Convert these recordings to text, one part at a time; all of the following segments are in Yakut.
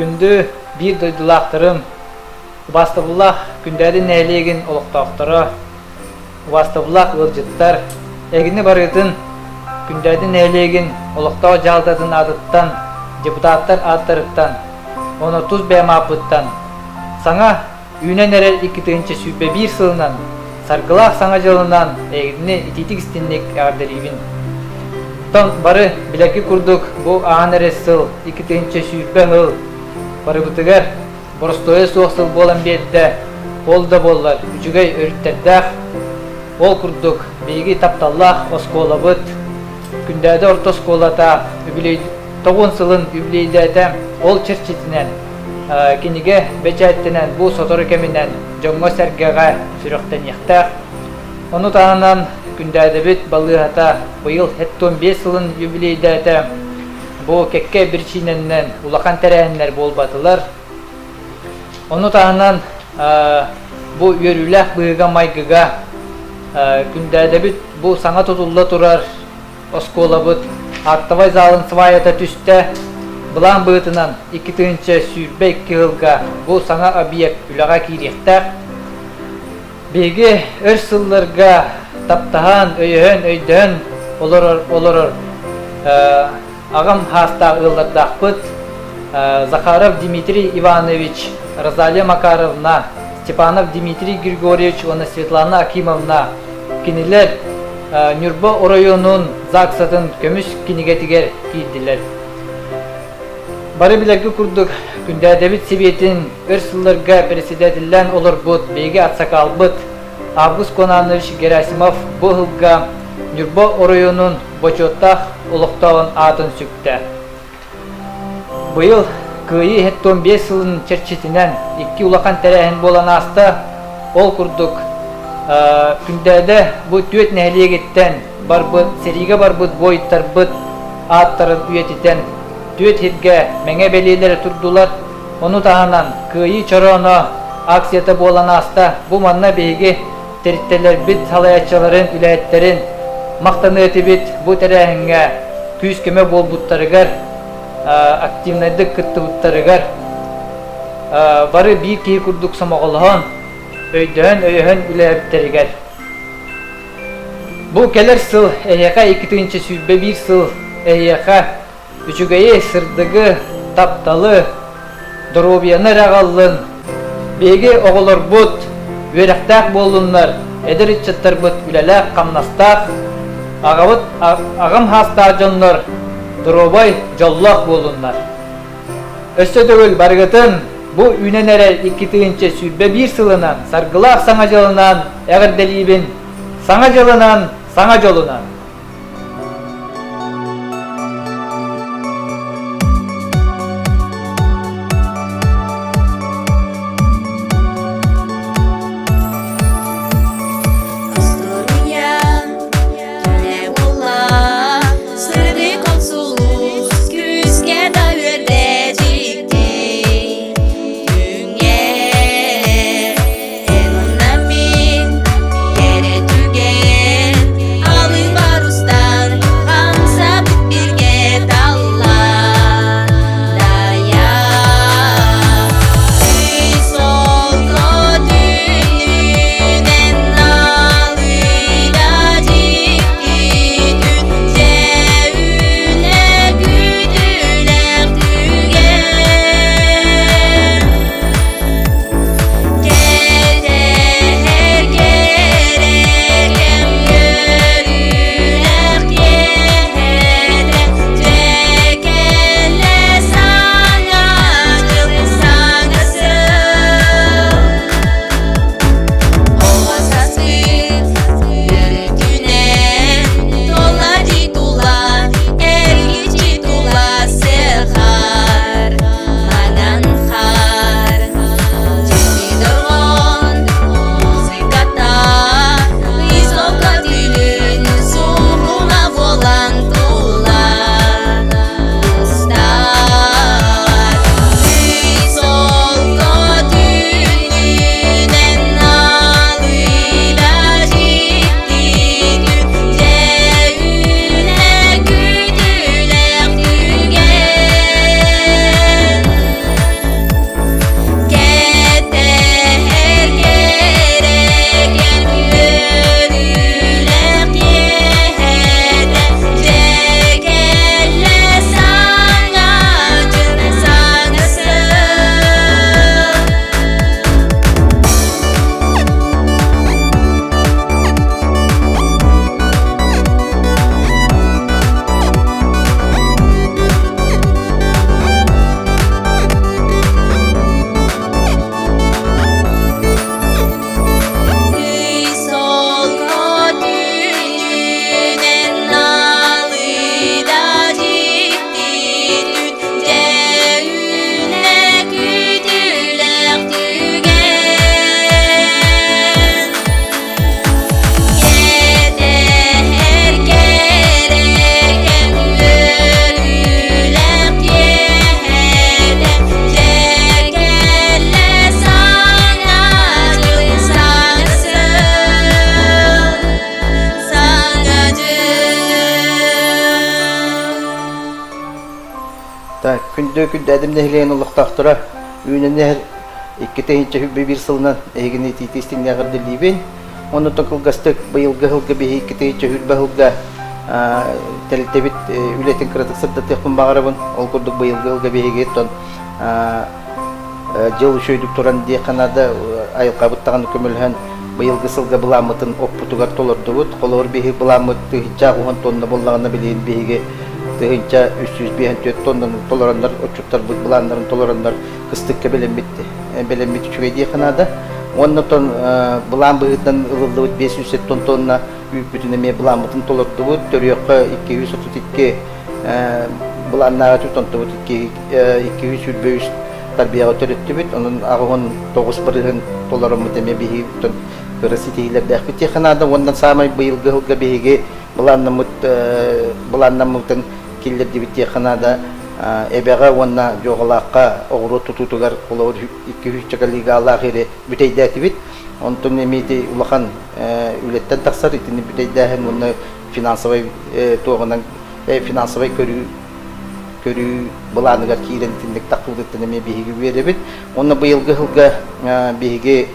Күндү биир дойдулаахтарым, убаастабыллаах Күндээдин нэһилиэгин олохтоохторо, убаастабыллаах ыалдьыттар, эһигини барыгытын Күндээдин нэһилиэгин олохтоох дьаһалтатын аатыттан, депутаттар ааттарыттан уонна тус бэйэм ааппыттан саҥа Үүнэн эрэр 2021 сылынан, саргылаах Саҥа дьылынан эйигини итиитик-истинник эҕэрдэлиибин. Оттон бары билэрги курдук бу ааһан эрэр сыл 2020 сыл барыбытыгар боростуойа суох сыл буолан биэрдэ. Ол да буоллар үчүгэй өрүттэрдээх. Ол курдук биһиги тапталлаах оскуолабыт Күндээдэ орто оскуолата үбүлүөй тоҕуон сылын үбүлүөйдээтэ. Ол чэрчитинэн кинигэ бэчээттэнэн бу сотору кэминэн дьоҥҥо-сэргэҕэ сүрэхтэниэхтээх. Ону таһынан Күндээдэбит балыыһата быйыл 75 сылын юбилейдээтэ. Бу кэккэ биричиинэнэн улахан тэрээһиннэр буолбатылар. Ону таһынан бу үөрүүлээх быһыыга-майгыга Күндээдэбит бу саҥа тутулла турар Оскуолабыт актовай залын сваята түстэ. Былаан быһыытынан 2022 сылга бу саҥа объект үлэҕэ киириэхтээх. Биһиги өр сылларга таптаһан, өйөһөн, өйдөһөн олорор, олорор аҕам хаастаах ыаллардаахпыт. Захаров Дмитрий Иванович, Розалия Макаровна, Степанов Дмитрий Григорьевич уонна Светлана Акимовна кинилэр Ньурба оройуонун ЗАГСатын көмүс кинигэтигэр киирдилэр. Бары билэргэ курдук, Күндээдэбит Сэбиэтин өр сылларга председателлээн олорбут биһиги атсакаалбыт Август Конанович Герасимов бу ыһылга Ньурба оройуонун бочуоттаах олохтооҕун аатын сүктэ. Быйыл Кыайыы 75 сылын чэрчитинэн икки улахан тэрээһин буолан ааста. Ол курдук, Күндээдэ бу түөрт нэһилиэгиттэн барбыт, сэриигэ барбыт буойуттарбыт ааттарын үйэтитэн түөрт сиргэ мэҥэ бэлиэлэри турдулар. Ону таһынан Кыайыы чорооно акцията буолан ааста. Бу манна биһиги тэрилтэлэрбит салайааччыларын, үлэһиттэрин махтаныа этибит бу тэрээһиҥҥэ күүс-көмө буолбуттарыгар, активнайдык кыттыбыттарыгар бары биир киһи курдук сомоҕолоһон, өйдөһөн, өйөһөн үлэлээбиттэригэр. Бу кэлэр сыл эһиэхэ 2021 сыл эһиэхэ Үчүгэйи, сырдыгы, тапталы, доруобуйаны эрэ аҕаллын. Биһиги оҕолорбут үөрэхтээх буоллуннар, эдэр ыччаттарбыт үлэлээх-хамнастаах, аҕабыт аҕам саастаах дьоннор доруобай, дьоллоох буоллуннар. Өссө төгүл барыгытын бу үүнэн эрэр 2021 сылынан саргылаах Саҥа дьылынан эҕэрдэлиибин! Саҥа дьылынан, саҥа дьолунан! Остуоруйа түнэ буолла, сырдык от сулус күүскэ да үөрдэ дьикти күҥҥэ эн уонна мин кэрэ түгэн. Күндү Күндээдим нэһилиэгин олохтоохторо үүнэн иһэр 2021 сылынан эһигини итиитии истиҥҥэ эҕэрдэлиибин. Оннуттан кылгастык быйылгы сылга биһи 2020 сылга тэрилтэбит үлэтин кыратык сырдатыахпын баҕарабын. Ол курдук быйылгы сылга биһиги оттон дьыл үчүгэйдик туран диэххэ наада, айылҕабыт даҕаны көмөлөһөн быйылгы сылга былааммытын оппутугар толордубут. Холобур, биһиги былааммыт 1080 тонна буоллаҕына, билигин биһиги 1354 тоннаны толороннор, отчуттарбыт былааннарын толороннор кыстыкка бэлэммит бэлэммит үчүгэй диэххэ наада. Уонна оттон былаан быһыытынан ылыллыбыт 570 тонна үүппүтүн эмиэ былааммытын толордубут. Төрүөххэ 232 былааннааҕы тутантыбыт 223 тарбыйаҕа төрөттүбүт. Онон 89 бырыһын толороммут эмиэ биһиги кыра ситиһиилэрдээхпит диэххэ наада. Уонна саамай быйылгы сылга биһиги былааннаммыт былааннаммытын киллэрдибит диэххэ наада. Эбэҕэ уонна Дьуоҕалаахха оҕуруот тутуутугар холобур 200 лигаалаах ири бүтэйдээтибит. Онтон эмиэ ити улахан үлэттэн тахсар итини бүтэйдээһин уонна финансовай туоҕунан финансовай көрүү көрүү былааныгар киирэн итинник таххыбытыттан эмиэ биһиги үөрэбит. Уонна быйылгы сылга биһиги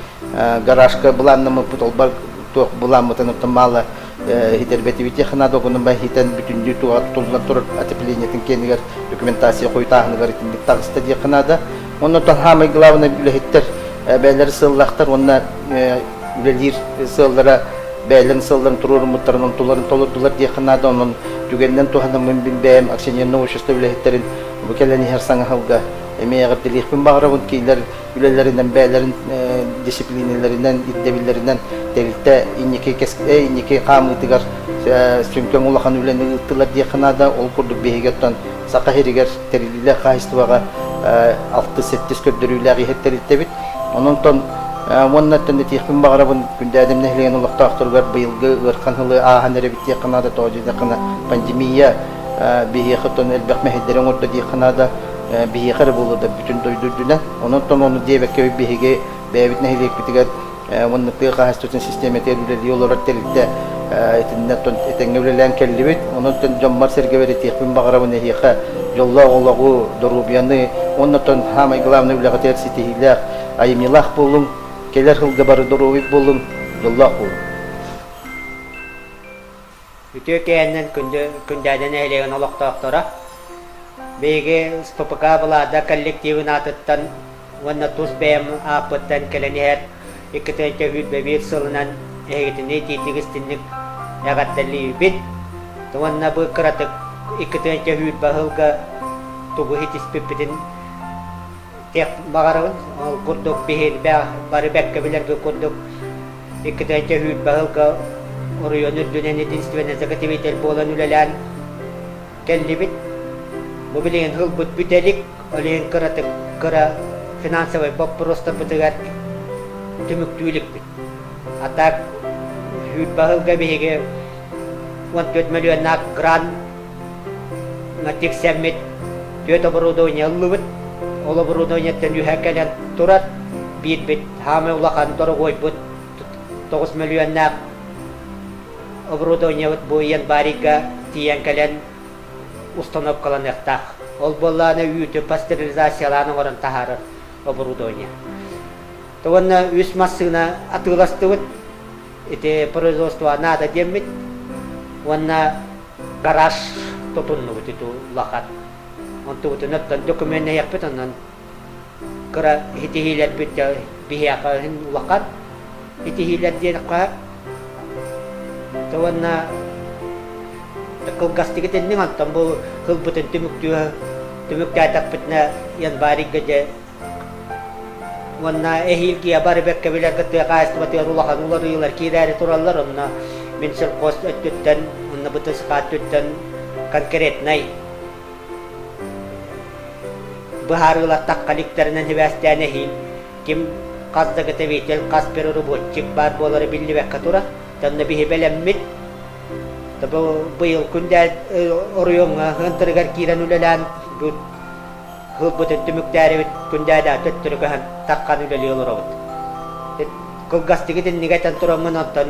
гаражка былааннаммыппыт олбар туох былааммытын оттон маала хитэрбэтибит диэххэ огунун хитэн бүтүннүү туга тутуллан турар отоплениетын киэнигэр документация хойутааһыныгар итинник таҕыста диэххэ наада. Онно самый главный үлэһиттэр бэйэлэри сыаллаахтар уонна үлэлиир сыаллара бэйэлэрин сыалларын туруоруммуттарын онтуларын толордулар диэххэ наада. Онон түгэнинэн туһанаммын мин бэйэм акционерное общество үлэһиттэрин бу кэлэн иһэр саҥа сылга эмиэ эҕэрдэлиэхпин баҕарабын. Кинилэр үлэлэринэн бэйэлэрин дисциплинэлэринэн, ирдэбиллэринэн тэрилтэ инники инники хаамыытыгар сүҥкэн улахан үлэни ыыттылар диэххэ наада. Ол курдук биһиги оттон Саха сиригэр тэриллиилээх хаһаайыстыбаҕа алтыс-сэттис көрдөрүүлээх иһэр тэрилтэбит. Онон уонна оттон этиэхпин баҕарабын Күндээдэм нэһилиэгин олохтоохторугар быйылгы ыарахан сылы ааһан эрэбит диэххэ наада, тоҕо диэтэххинэ пандемия биһиэхэ оттон элбэх мэһэйдэри оҥордо диэххэ наада. Биһиэхэ эрэ буолуо да бүтүн дойду үрдүнэн. Онон ону диэбэккэ биһиги бэйэбит нэһилиэкпитигэр уонна тыа хаһаайыстыбатын систиэмэтигэр үлэлии олорор тэрилтэ итиннэ этэҥҥэ үлэлээн кэллибит. Онон дьоммор-сэргэбэр этиэхпин баҕарабын эһиэхэ дьоллоох олоҕу, доруобуйаны уонна саамай главное үлэҕитигэр ситиһиилээх, айымньылаах буолуҥ, кэлэр сылга бары доруобуй буолуҥ, дьоллоох буолуҥ. Үтүө кээннэн күндү Күндээдэ нэһилиэгин олохтоохторо, биһиги СППК Былаада коллективын аатыттан уонна тус бэйэм ааппыттан кэлэн иһэр 2021 сылынан эһигитини итиитик-истинник эҕэрдэлиибит уонна бу кыратык 2020 сылга тугу ситиспиппитин Тиэх баҕарабын. Ол курдук биһиги бары бэркэ билэргэ курдук 2020 сылга оройуон үрдүнэн единственный заготовитель буолан үлэлээн кэллибит. Бу билигин ылбыт бүтэлик, ол иһин кыратык кыра финансовай боппуруостарбытыгар түмүктүү иликпит. А так 20 сылга биһиги 14 миллионнаах грант тиксэммит түөрт оборудование ыллыбыт. Ол оборудованиеттан үһэ кэлэн турар. Биирбит хаамай улахан дорогойбут 9 миллионнаах оборудованиебыт бу январьга тиийэн кэлэн установкаланыахтаах. Ол буоллаҕына үүтү пастеризациялаан оҥорон таһаарар оборудование. Уонна үс массыына атыыластыбыт. Ити производство наада диэммит. Уонна гараж тутуннубут ити улахан. Онтубутун оттон докумуоннайыахпыт онон кыра итиһиилэрбит биһиэхэ улахан итиһиилэр диэххэ уонна кылгастык итинник онтон бу ылбытын түмүктүү түмүктээтэхпитинэ январьга дьэ Уонна эһиилгигэ бары бэркэ билэргэ тыа хаһаайыстыбатыгар улахан уларыйыылар киирээри тураллар. Онно Минсельхоз өттүттэн уонна БТСК өттүттэн конкретнай быһаарыылар тахха иликтэринэн сибээстээн эһиил ким хас заготовитель, хас переработчик баар буолара биллибэккэ турар. Онно биһи бэлэммит. Быйыл күндэ оройуоҥҥа ыантарыгар киирэн үлэлээн Ылбытын түмүктээрибит Күндээдэ төттөрү көһөн таххан үлэлии олоробут. Кылгастык итинник этэн тураммын онтон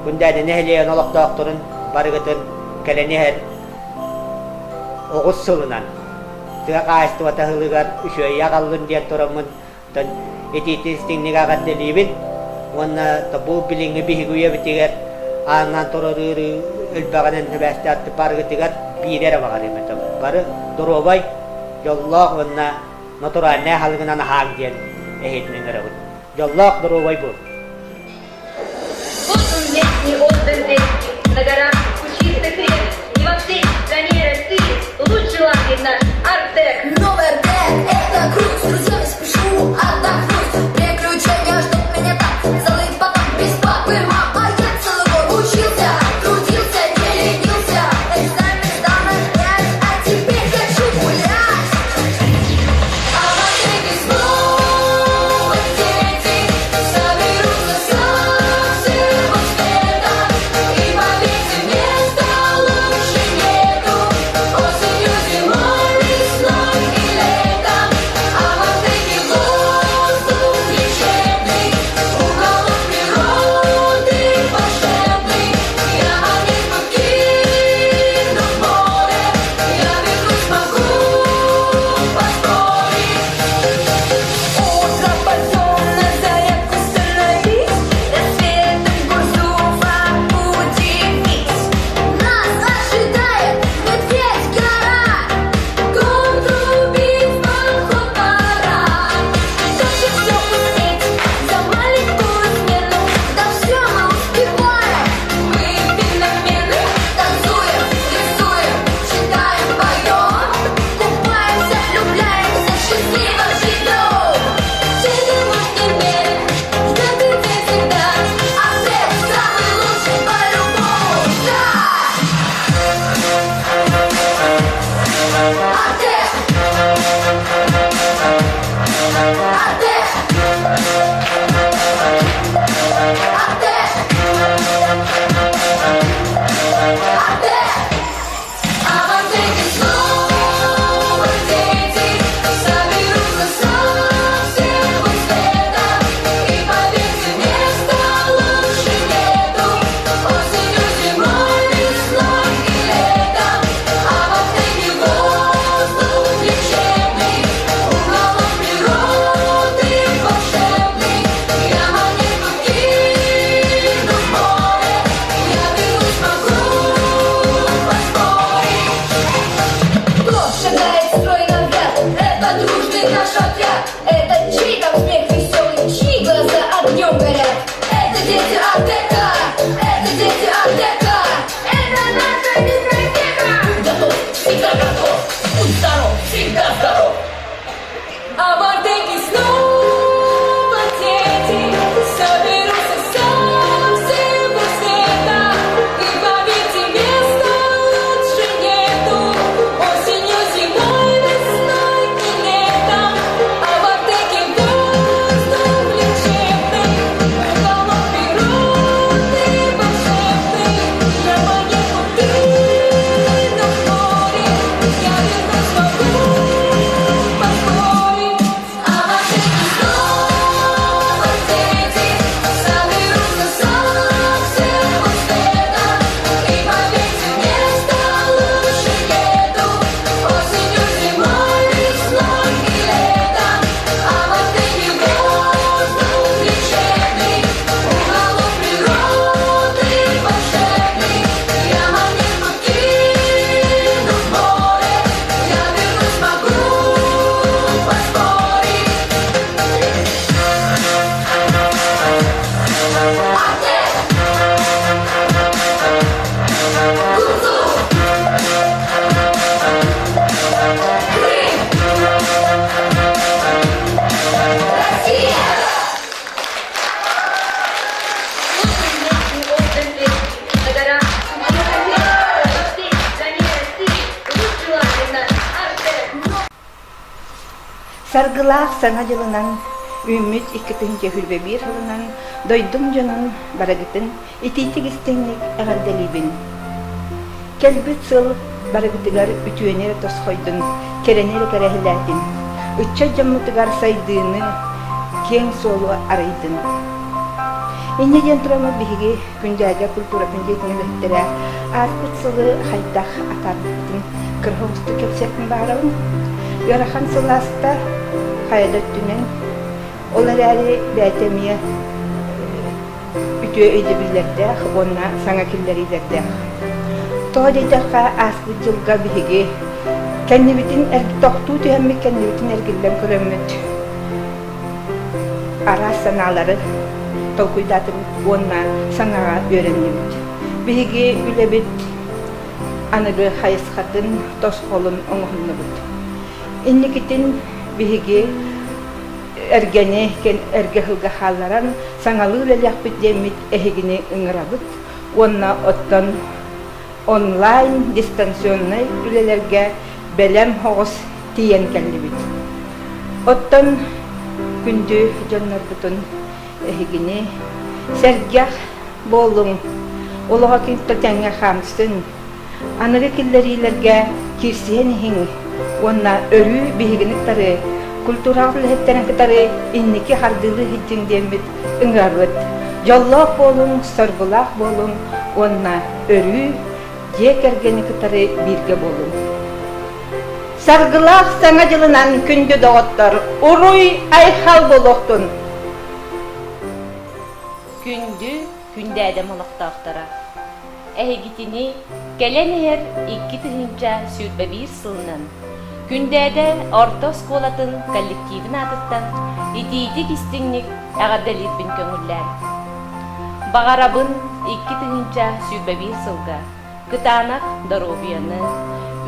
Күндээдэ нэһилиэгин олохтоохторун барыгытын кэлэн иһэр оҕус сылынан. Тыа хаһаайыстыбата ыһылыгар үчүгэйи аҕаллын диэн тураммын итиитин истиҥник эҕэрдэлиибин уонна бу билиҥҥи биһиги үйэбитигэр ааҥнаан турар ыарыы элбэҕинэн сибээстээх барыгытыгар биири эрэ баҕарыам этэ. Бары доруобай, дьоллоох уонна натуральнай аһылыгынан аһааҥ диэн эһиэтин ыҥырабыт. Дьоллоох доруобай буол! Вот он летний отдых детский, на горах у чистых рек, и во всей стране России лучший лагерь наш Артек. Новый Артек, это круто, с друзьями спешу отдохнуть. Приключения ждут меня там, целый потом без папы, мам. А я целый год учился, трудился, не ленился. Экзамен сдал на пять, а теперь хочу гулять. А в Артеке снова дети соберутся со всего света. И поверьте, места лучше нету. Осенью, зимой, весной и летом. А в Артеке воздух лечебный, уголок природы волшебный. Я монетку кину в море, я вернусь, могу поспорить. Утро пойдем на зарядку становить, Рассветом Гурзуфа удивить. Нас ожидает медведь-гора, Гон трубит, в поход пора. Как же все успеть за маленькую смену? Да все мы успеваем, мы феномены. Танцуем, рисуем, читаем, поем, Купаемся, влюбляемся, счастливо живем. Тебе может не ждет тебя всегда. Артек самый лучший по-любому, да! Артек! Артек! Артек! Артек! А в Артеке снова дети соберутся со всего света. И поверьте, места лучше нету. Осенью, зимой, весной и летом. А в Артеке воздух лечебный, уголок природы волшебный. Я монетку кину в море, я вернусь, могу поспорить. Кто шагает стройно в ряд? Это дружный наш отряд. Это чей там смех веселый, чьи глаза огнем горят? Это дети Артека, это дети Артека, это наша библиотека. Будь готов, всегда готов, будь здоров, всегда здоров. А в Артеке снова дети соберутся со всего света. И поверьте, места лучше нету. Осенью, зимой, весной и летом. А в Артеке воздух лечебный, уголок природы волшебный. Я монетку кину в море, я вернусь, могу поспорить. А в Артеке снова дети соберутся со всего света. И поверьте, места лучше нету. Осенью, зимой, весной и летом. А в Артеке воздух лечебный, уголок природы волшебный. Я монетку кину в море, я вернусь, могу поспорить. Артек! Гурзуф! Крым! Россия! Летний отдых детский, на горах у чистых рек, во всей стране России лучший лагерь наш Артек. Саргылаах Саҥа дьылынан, үүммүт 2021 сылынан дойдум дьонун барыгытын итиитик истиҥник эҕэрдэлиибин. Кэлбит сыл барыгытыгар үтүөнү эрэ тосхойдун, кэрэни эрэ кэрэһилээтин, ыччат дьоммутугар сайдыыны, киэҥ суолу арыйдын. Инньэ диэн тураммыт биһиги Күндээдэ культуратын дьиэтин үлэһиттэрэ ааспыт сылы хайдах атаарбыппытын кыра соҕустук кэпсиэхпин баҕарабын. Ыарахан сыл ааста, хайа да өттүнэн. Ол эрээри бэйэтэ эмиэ үтүө өйдөбүллэрдээх уонна саҥа киллэриилэрдээх. Тоҕо диэтэххэ, ааспыт дьылга биһиги кэннибитин тохтуу түһэммит кэннибитин эргиллэн көрөммүт араас санаалары толкуйдаатыбыт уонна саҥаҕа үөрэннибит. Биһиги үлэбит аныгы хайысхатын, тосхолун оҥоһуннубут. Инникитин биһиги эргэни эргэ сылга хаалларан саҥалыы үлэлиэхпит диэммит эһигини ыҥырабыт уонна оттон онлайн дистанционнай үлэлэргэ бэлэм оҕус тиийэн кэллибит. Оттон күндү дьоннорбутун эһигини сэргэх буолуҥ, олоҕо кытта тэҥҥэ хаамсын, Аныгы киллэриилэргэ киирсиһэн иһиҥ уонна өрүү биһигини кытары, культураҕа үлэһиттэрин кытары инники хардыылыы сылдьыҥ диэммит ыҥырабыт. Дьоллоох буолуҥ, соргулаах буолуҥ уонна өрүү дьиэ кэргэни кытары бииргэ буолуҥ. Саргылаах Саҥа дьылынан күндү доҕоттор, уруй-айхал буолуохтун! Күндү Күндээдэм олохтоохторо! Эһигитини кэлэн иһэр 2021 сылынан Күндээдэ орто оскуолатын коллективын аатыттан итиитик-истиҥник эҕэрдэлиирбин көҥүллээҥ. Баҕарабын 2021 сылга кытаанах доруобуйаны,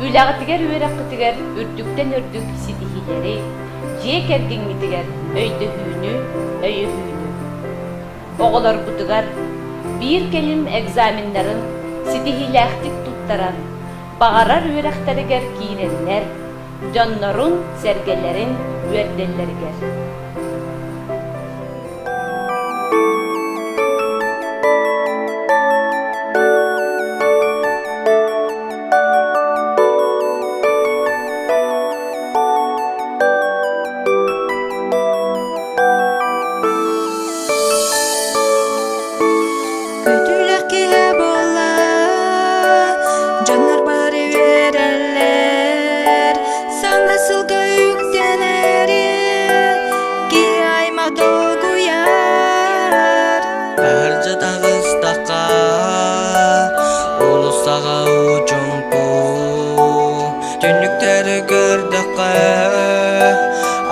үлэҕитигэр-үөрэххитигэр үрдүктэн үрдүк ситиһиилэри, дьиэ кэргэҥҥитигэр өйдөһүүнү, өйөһүүнү. Оҕолорбутугар биир кэлим экзаменнарын ситиһиилээхтик туттаран, баҕарар үөрэхтэригэр киирэннэр, дьоннорун-сэргэлэрин үөрдэллэригэр. Көтүлэх киһи буолла, дьоннор бары үөрэллэр, саҥа сылга үктэнэри киһи аймах долгуйар. Таһырдьа таҕыстахха, уулуссаҕа уу-чуумпу, түннүктэри көрдөххө,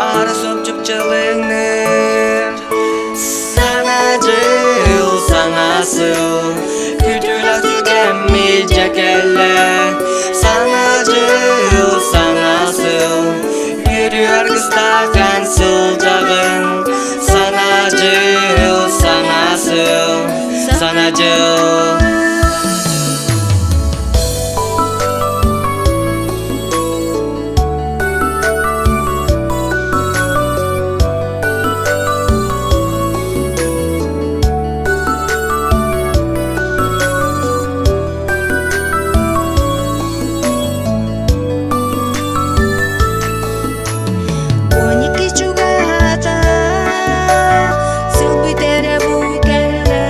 аара суох чыпчылыҥныыр. Саҥа дьыл, саҥа сыл, күтүрэх түгэммит дьэ кэллэ. Саҥа дьыл, саҥа сыл, үөрүү аргыстаах эн сылдьаҕын. Саҥа дьыл, саҥа сыл, саҥа дьыл. 12 чугаһаата, сыл бүтэрэ бу кэллэ.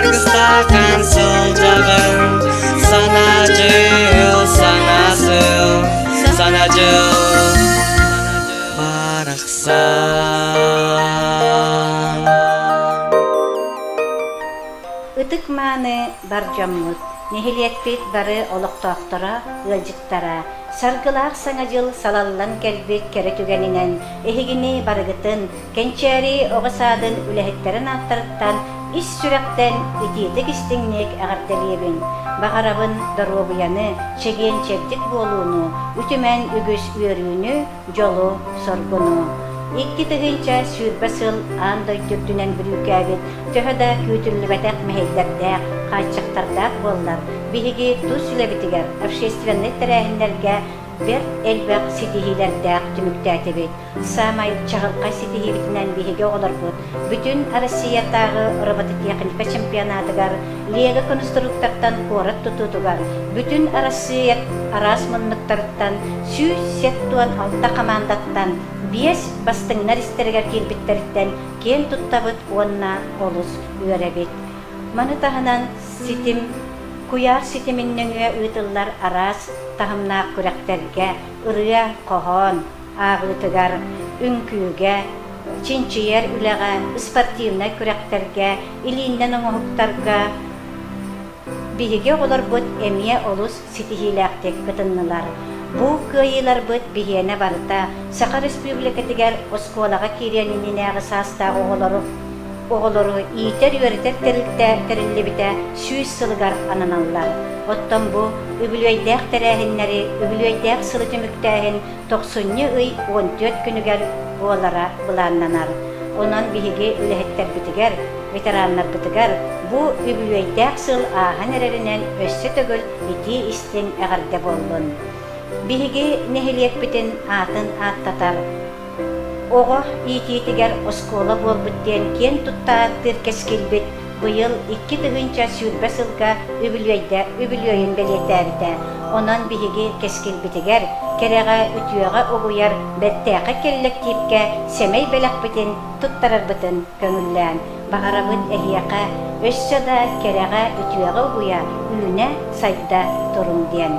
Аргыстахан сылдьаҕын Саҥа дьыл, саҥа сыл, саҥа дьыл барахсан. Ытык-мааны бар дьоммут, нэһилиэкпит бары олохтоохторо, ыалдьыттара, саргылаах Саҥа дьыл салаллан кэлбит кэрэ түгэнинэн эһигини барыгытын Кэнчээри оҕо саадын үлэһиттэрин ааттарыттан ис сүрэхтэн итиитик-истиҥник эҕэрдэлиэбин. Баҕарабын доруобуйаны, чэгиэн-чэбдик буолууну, үтүмэн үгүс үөрүүнү, дьолу-соргуну. 2020 сыл аан дойду үрдүнэн бүрүүкээбит төһө да күүтүллүбэтэх мэһэйдэрдээх, хааччахтардаах буоллар, биһиги тус үлэбитигэр, общественнай тэрээһиннэргэ бэрт элбэх ситиһиилэрдээх түмүктээтибит. Саамай чаҕылхай ситиһиибитинэн биһиги оҕолорбут бүтүн Россиятааҕы робототехника чемпионатыгар, Лего конструктортан куорат тутуутугар, бүтүн Арассыыйа араас муннуктарыттан 176 хамаандаттан биэс бастыҥнар истэригэр киирбиттэриттэн киэн туттабыт уонна олус үөрэбит. Маны таһынан ситим куйаар ситимин нөҥүө ыытыллар араас таһымнаах күрэхтэргэ ырыа, хоһоон, ааҕыытыгар, үҥкүүгэ, чинчийэр үлэҕэ, спортивнай күрэхтэргэ, илииннэн оҥоһуктарга биһиги оҕолорбут эмиэ олус ситиһиилээхтик кытыннылар. Бу кыайыыларбыт биһиэнэ барыта Саха Республикатыгар оскуолаҕа киириэн иннинээҕи саастаах оҕолору оҕолору иитэр-үөрэтэр тэрилтэ тэриллибитэ 100 сылыгар ананаллар. Оттон бу үбүлүөйдээх тэрээһиннэри үбүлүөйдээх сылы түмүктээһин тохсунньу ый 14 күнүгэр буолара былааннанар. Онон биһиги үлэһиттэрбитигэр, ветераннарбытыгар бу үбүлүөйдээх сыл ааһан эрэринэн өссө төгүл итии-истиҥ эҕэрдэ буоллун. Биһиги нэһилиэкпитин аатын ааттатар Оҕо иитиитигэр оскуола буолбут диэн киэн тутта ааттыыр кэскилбит быйыл 2020 сылга үбүлүөйдэ үбүлүөйүн бэлиэтээбитэ. Онон биһиги кэскилбитигэр, кэрэҕэ, үтүөҕэ угуйар бэртээхэй кэллэктиипкэ сэмэй бэлэхпитин туттарарбытын көҥүллээн, баҕарабыт эһиэхэ өссө да кэрэҕэ, үтүөҕэ угуйа, үүнэ-сайда туруҥ диэн.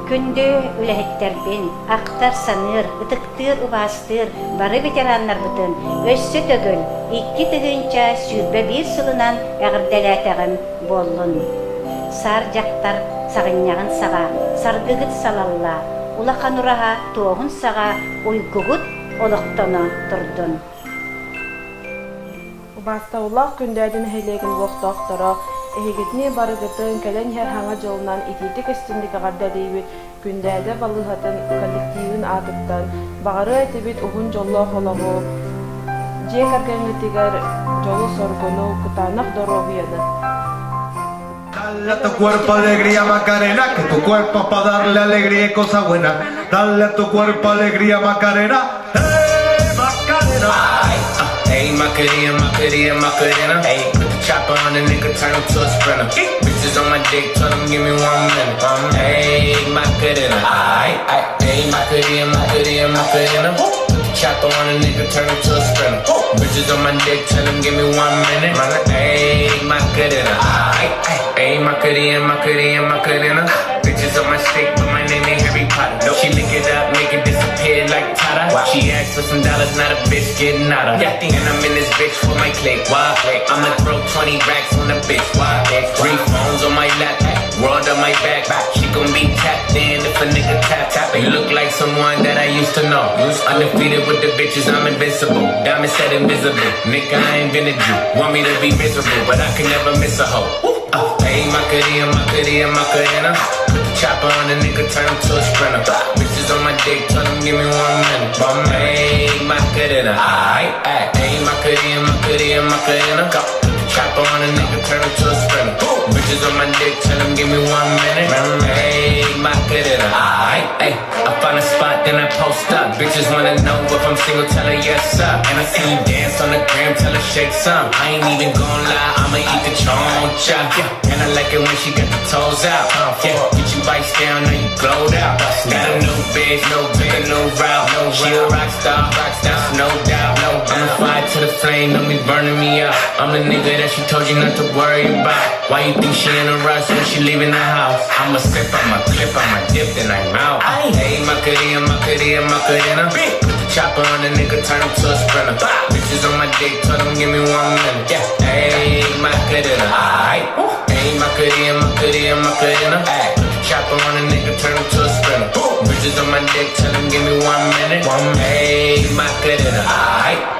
Күндү үлэһиттэрбин, ахтар-саныыр, ытыктыыр-убаастыыр бары ветераннарбытын өссө төгүл 2021 сылынан эҕэрдэлээтэҕим буоллун. Саар дьахтар саҕынньаҕын саҕа, саргыгыт салалла, улахан ураһа туоһун саҕа уйгугут олохтоно турдун. Убаастабыллаах Күндээдэ нэһилиэгин олохтоохторо, эһигитини барыгытын кэлэн иһэр Саҥа дьылынан итиитик-истиҥник эҕэрдэлиибит Күндээдэ балыыһатын коллективын аатыттан баҕарыа этибит уһун дьоллоох олоҕу, дьиэ кэргэҥҥитигэр дьолу-соргуну, кытаанах доруобуйаны. Dale a tu cuerpo alegría Macarena, que tu cuerpo pa' darle alegría y cosa buena. Dale a tu cuerpo alegría Macarena, ¡eh, Macarena! Ayy, Macarena, Macarena, Macarena. Ayy, put the chopper on the nigga, turn him to a sprinter. Bitches on my dick, tell him give me 1 minute. Ayy, Macarena. Ayy, ayy, Macarena, Macarena, Macarena. Put the chopper on the nigga, turn him to a sprinter. Bitches on my dick, tell him give me 1 minute. Ayy, Macarena. Ayy, ayy, Macarena, Macarena, Macarena. Bitches on my stick, but my name ain't Harry Potter. She lick it up, make it disappear like Tata. She asked for some dollars, not a bitch getting out of. Yeah, and I'm in this bitch for my clique. Why? I'ma throw 20 racks on the bitch. Why? Three phones on my lap, world on my back. She gon' be tapped in if a nigga tap tap. You look like someone that I used to know. Undefeated with the bitches, I'm invincible. Diamond said invisible. Nigga, I invented you. Want me to be miserable, but I can never miss a hoe. Ayy, Macarena, Macarena, Macarena. Put the chopper on the nigga, turn him to a sprinter. Bitches on my dick, tell him give me 1 minute. Ayy, Macarena. Ayy, ayy, Macarena, Macarena, Macarena. Put the chopper on the nigga, turn him to a sprinter. Bitches on my dick, tell him give me 1 minute. Ayy, Macarena. Ayy, ayy. I find a spot, then I post up. Bitches wanna know if I'm single, tell her yes up. And I see you dance on the gram, tell her shake some. I ain't even gon' lie, I'ma eat the chong. cha. And I like it when she got the toes out. Yeah, get you bites down, now you glowed out. Got a new bitch, no took a new route. No, she a rock star, rock star, no doubt. No, I'm a fire to the flame, don't be burning me up. I'm the nigga that she told you not to worry about. Why you think she in a rush when she leaving the house? I'ma sip, I'ma clip, I'ma dip, then I'm out. Hey, Macarena, Macarena, Macarena. Put the chopper on the nigga, turn him to a sprinter. Bitches on my dick, told him give me 1 minute. Yeah, hey, Macarena. Aight. Hey, Macarena, Macarena, Macarena. Put the chopper on the nigga, turn him to a sprinter. Bitches on my dick, tell him give me 1 minute. One, hey, Macarena. Aight.